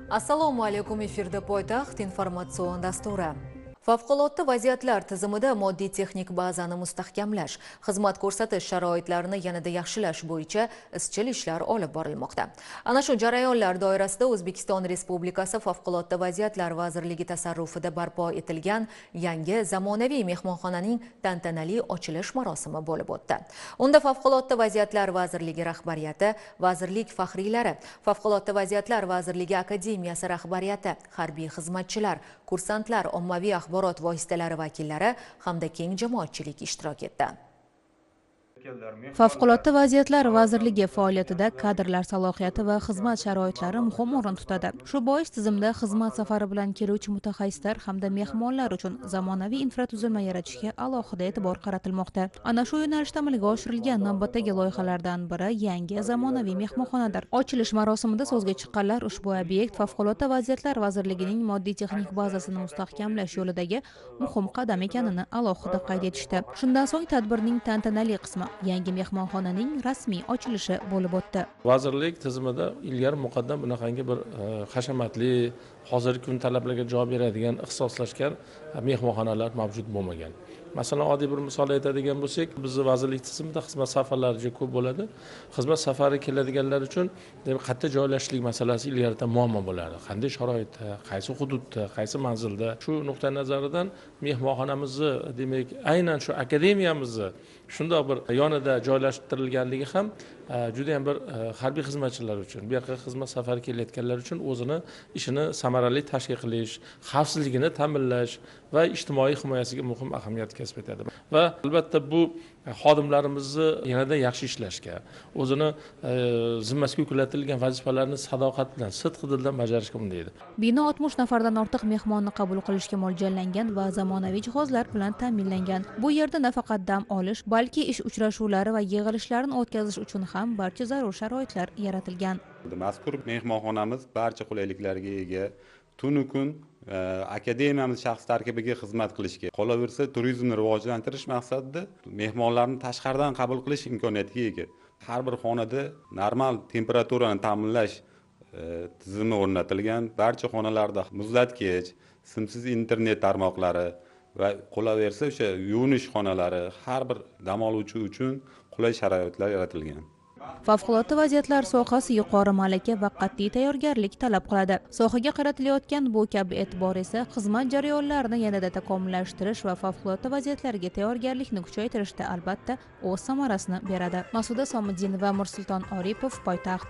Assalomu alaykum, efirda poytaxt informatsion dasturi. Favqulodda vaziyatlar tizimida moddiy texnik bazani mustahkamlash, xizmat ko'rsatish sharoitlarini yanada yaxshilash bo'yicha izchil ishlar olib borilmoqda. Ana shu jarayonlar doirasida O'zbekiston Respublikasi Favqulodda vaziyatlar vazirligi tasarrufida barpo etilgan yangi zamonaviy mehmonxonaning tantanali ochilish marosimi bo'lib o'tdi. Unda Favqulodda vaziyatlar vazirligi rahbariyati, vazirlik faxriylari, Favqulodda vaziyatlar vazirligi akademiyasi rahbariyati, harbiy xizmatchilar, kursantlar, ommaviy axborot vositalari vakillari hamda keng jamoatchilik ishtirok etdi. Favqulodda vaziyatlar vazirligi faoliyatida kadrlar salohiyati va xizmat sharoitlari muhim o'rin tutadi. Shu bois tizimda xizmat safari bilan keluvchi mutaxassislar hamda mehmonlar uchun zamonaviy infratuzilma yaratishga alohida e'tibor qaratilmoqda. Ana shu yo'nalishda amalga oshirilgan navbatdagi loyihalardan biri yangi zamonaviy mehmonxonadir. Ochilish marosimida so'zga chiqqanlar ushbu obyekt Favqulodda vaziyatlar vazirligining moddiy texnik bazasini mustahkamlash yo'lidagi muhim qadam ekanini alohida qayd etishdi. Shundan so'ng tadbirning tantanali qismi, yangi mehmonxonaning rasmiy ochilishi bo'lib o'tdi. Vazirlik tizimida ilgari muqaddam bunaqangi bir hashamatli, hozirgi kun talablariga javob beradigan ixtisoslashgan mehmonxonalar mavjud bo'lmagan. Masalan, oddiy bir misol aytadigan bo'lsak, bizni vazirlik tizimida xizmat safarlari juda ko'p bo'ladi. Xizmat safari keladiganlar uchun qayerda joylashishlik masalasi ilgaridan muammo bo'lardi. Qanday sharoitda, qaysi hududda, qaysi manzilda. Shu nuqtai nazaridan mehmonxonamizni, demak, aynan shu akademiyamizni shundoq bir yonida joylashtirilganligi ham juda ham bir harbiy xizmatchilar uchun, bu yoqqa xizmat safari kelayotganlar uchun o'zini ishini samarali tashkil qilish, xavfsizligini ta'minlash va ijtimoiy himoyasiga muhim ahamiyat kasb etadi. Va albatta bu xodimlarimizni yanada yaxshi ishlashga, o'zini zimmasiga yuklatilgan vazifalarni sadoqat bilan, sidqi dildan bajarishga undaydi. Bino 60 nafardan ortiq mehmonni qabul qilishga mo'ljallangan va zamonaviy jihozlar bilan ta'minlangan. Bu yerda nafaqat dam olish, balki ish uchrashuvlari va yig'ilishlarni o'tkazish uchun ham barcha zarur sharoitlar yaratilgan. Mazkur mehmonxonamiz barcha qulayliklarga ega. Tunu kun akademiyamiz shaxs tarkibiga xizmat qilishga, qolaversa turizmni rivojlantirish maqsadida mehmonlarni tashqaridan qabul qilish imkoniyatiga ega. Har bir xonada normal temperaturani ta'minlash tizimi o'rnatilgan. Barcha xonalarda muzlatkich, simsiz internet tarmoqlari va qolaversa o'sha yuvinish xonalari, har bir dam oluvchi uchun qulay sharoitlar yaratilgan. Favqulodda vaziyatlar sohasi yuqori malaka va qat'iy tayyorgarlik talab qiladi. Sohaga qaratilayotgan bu kabi e'tibor esa xizmat jarayonlarini yanada takomillashtirish va favqulodda vaziyatlarga tayyorgarlikni kuchaytirishda albatta o'z samarasini beradi. Masuda Somiddinova, Mursulton Oripov, poytaxt.